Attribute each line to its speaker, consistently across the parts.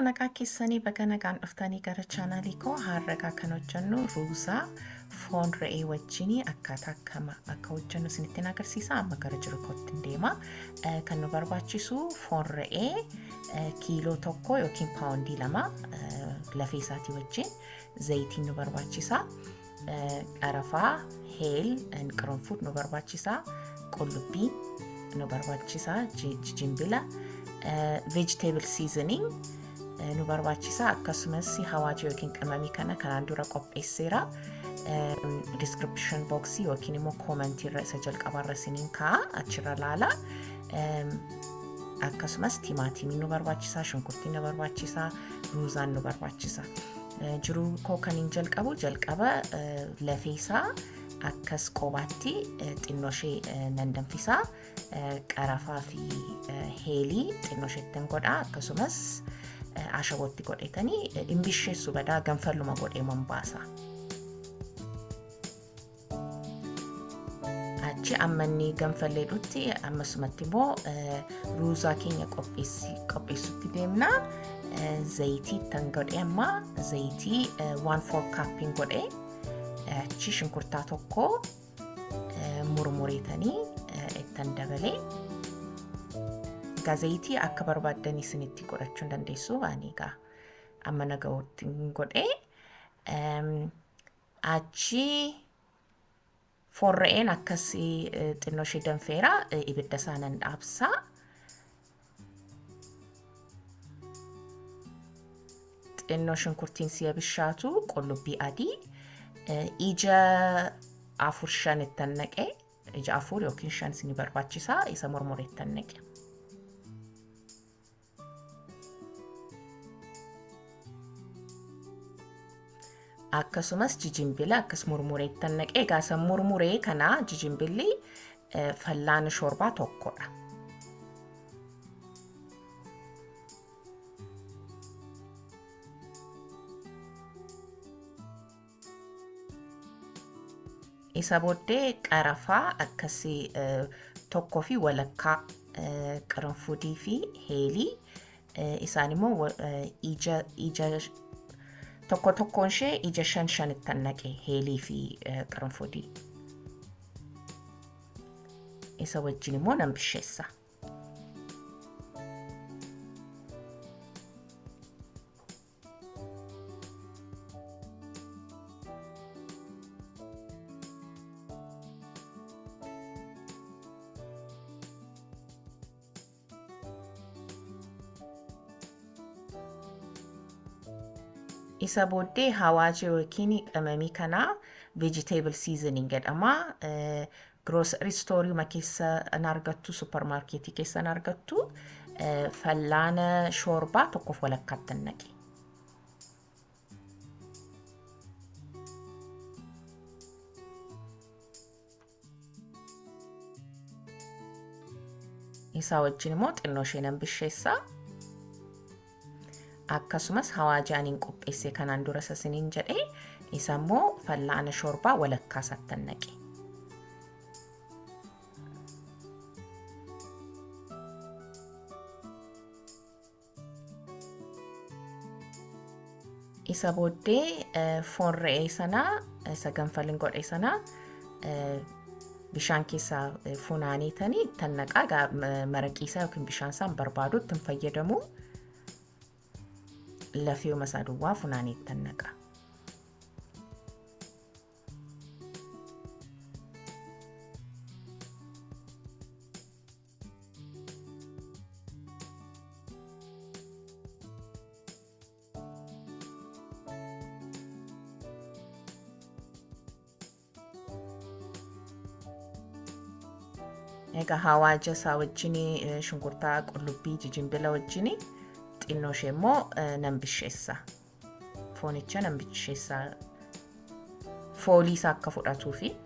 Speaker 1: Nagaa keessanii baga nagaan dhuftanii gara chaanaalii koo. Har'agaa kan hojjennu ruuzaa foon re'ee wajjinii akkaataa akkama akka hojjennu isinitti agarsiisa. Amma gara jiru kootti deema. Kan nu barbaachisu foon re'ee kiiloo 1 yookiin paawundii 2 lafee isaatii wajjin, zayitiin nu barbaachisa. Qarafaa, heel, qirunfuud nu barbaachisa. Qullubbii nu barbaachisa. Jijimbila, vegetable seasoning nu barbaachisa. Akkasumas hawaajii yookiin qimamii kana kanaan dura qopheesseera. Description box yookiin immoo comment irra isa jalqabaarra isiniin kaa'a, achirra laala. Akkasumas timaatimii nu barbaachisa, shunkurtiin nu barbaachisa, ruuzaan nu barbaachisa. Jiruu koo kan hin jalqabu jalqaba lafee isaa akkas qobaatti xinnoo ishee nan danfisaa. Qarafaa fi heelii xinnoo isheettan godhaa, akkasumas ashabootti godhetanii hin bisheessu, badaa ganfalluma godhee man baasa. Achi amma inni ganfalleedhutti ammasumatti immoo ruuzaa keenya qopheessutti deemna. Zayitii ittan godhee, amma zayitii 1/4 cup godhee, achi shunkurtaa tokko murmureetanii ittan dabalee. Egaa zayitii akka barbaaddan isinitti godhachuu hin dandeessu. Ani egaa amma naga'utti godhee, achi foon re'een akkas xinnoo ishee danfeera, ibidda isaa nan dhaabsaa. Xinnoo shunkurtiin si'a bishaatu qullubbii adii ija afur shan ittan naqee, ija afur yookiin shan isin barbaachisaa, isa murmureettan naqe. Akkasumas jijimbila akkas murmureettan naqee. Egaa isa murmuree kana jijimbilli fallaana shoorbaa tokkodha. Isa booddee qarafaa akkasii tokkoo fi walakkaa, qirunfudii fi heelii, isaan immoo ija ija tokko tokkoon ishee ija shan shanittan naqe, heelii fi qirunfudii. Isa wajjin immoo nan bisheessa. Isa booddee hawaajii yookiin qimamii kanaa vegetable seasoning jedhama. Grocery store keessa in argattu, supermarketii keessa in argattu. Fallaana shoorbaa tokkoof walakkaatti naqe. Isaa wajjin immoo xinnoo ishee nan bisheessaa. Akkasumas hawaajii ani qopheesse kanaan dura isa isiniin jedhee, isa immoo fallaana shoorbaa walakkaa isaatti naqe. Isa booddee foon re'ee sanaa isa ganfalin godhe sanaa bishaan keessaa funaaniitanii ittan naqaa. Maraqii isaa yookiin bishaan isaa hin barbaadu, ittiin fayyadamu, lafeema isaa duwwaa funaanii ittan naqa. Egaa hawaaja isaa wajjin, shunkurtaa, qullubbii, jijimbila wajjin xinnoo ishee immoo nan bisheessa. Foonicha nan bisheessa, foolii isaa akka fudhatuufi.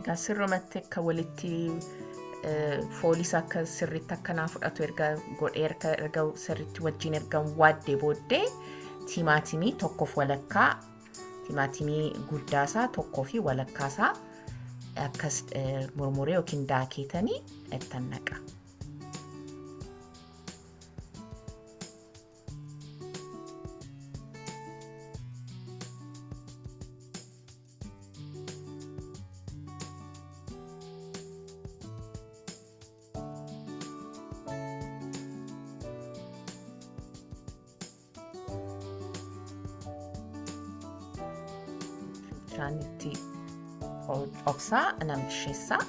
Speaker 1: Egaa sirrumatti akka walitti fooliis akka sirriitti akkanaa fudhatu erga godhee erga sirriitti wajjin erga waaddee booddee timaatimii tokkoof walakkaa, timaatimii guddaasaa tokkoo fi walakkaasaa akkas murmuree yookiin daakeetanii ittan naqa. Bishaan itti obsaa nan bisheessaa.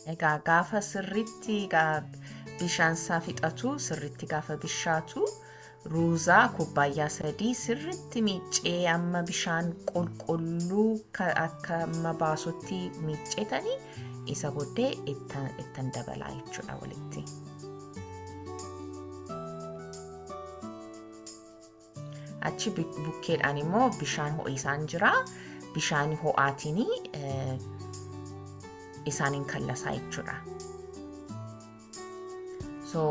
Speaker 1: Egaa gaafa sirriitti bishaan isaa fixatu, sirriitti gaafa bishaatu, ruuzaa kubbaayyaa 3 sirriitti miiccee amma bishaan qulqulluu akka amma baasutti miicceetanii isa booddee ittan dabalaa jechuudha walitti. Achi bukkeedhaan immoo bishaan ho'isaan jira. Bishaan ho'aatiin isaaniin kallasaa jechuudha. So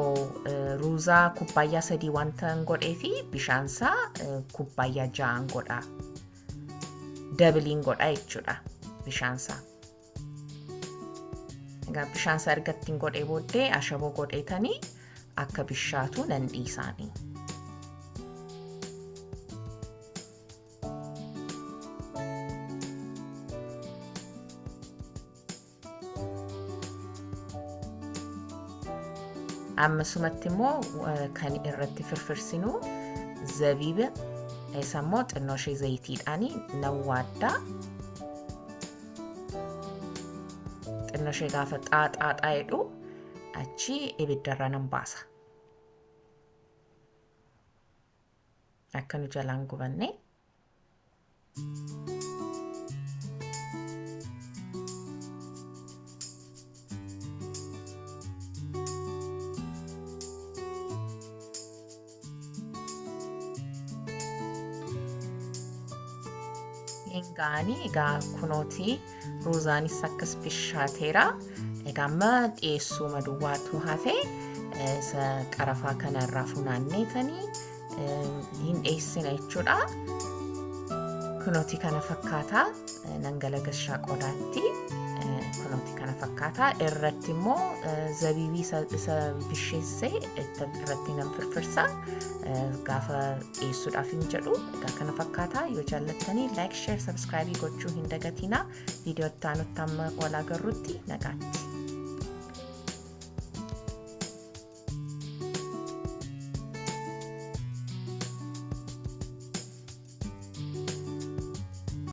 Speaker 1: ruuzaa kubbaayyaa 3 wanta hin godhee fi bishaansaa kubbaayyaa 6 godha. Dabiliin godha jechuudha bishaansaa. Egaa bishaansaa erga ittiin godhee booddee ashaboo godheetanii akka bishaatu nan dhiisaanii. Ammasumatti immoo kan irratti firfirsinu zabiiba, isa immoo xinnoo ishee zayitiidhaan nan waaddaa. Xinnoo ishee gaafa xaaxaaxaa jedhu achi ibiddarra nan baasa. Akka nu jalaan gubanne. Hingaanii egaa kunooti ruuzaanis akkas bishaateera. Egaa amma dhiyeessuu duwwaatu hafe, isa qarafaa kana irraa funaanneetanii hin dhiyeessina jechuudha. Kunooti kana fakkaata, nan galagashaa qodaatti. Kunooti kana fakkaata. Irratti immoo zabiibii isa bisheessee irratti nan firfirsa. Gaafa dhiyeessuudhaaf hin jedhu. Egaa kana fakkaata. Yoo jaallattanii like, share, subscribe gochuu hin dagatinaa. Viidiyoo itti aanutti amma wal agarrutti nagaatti.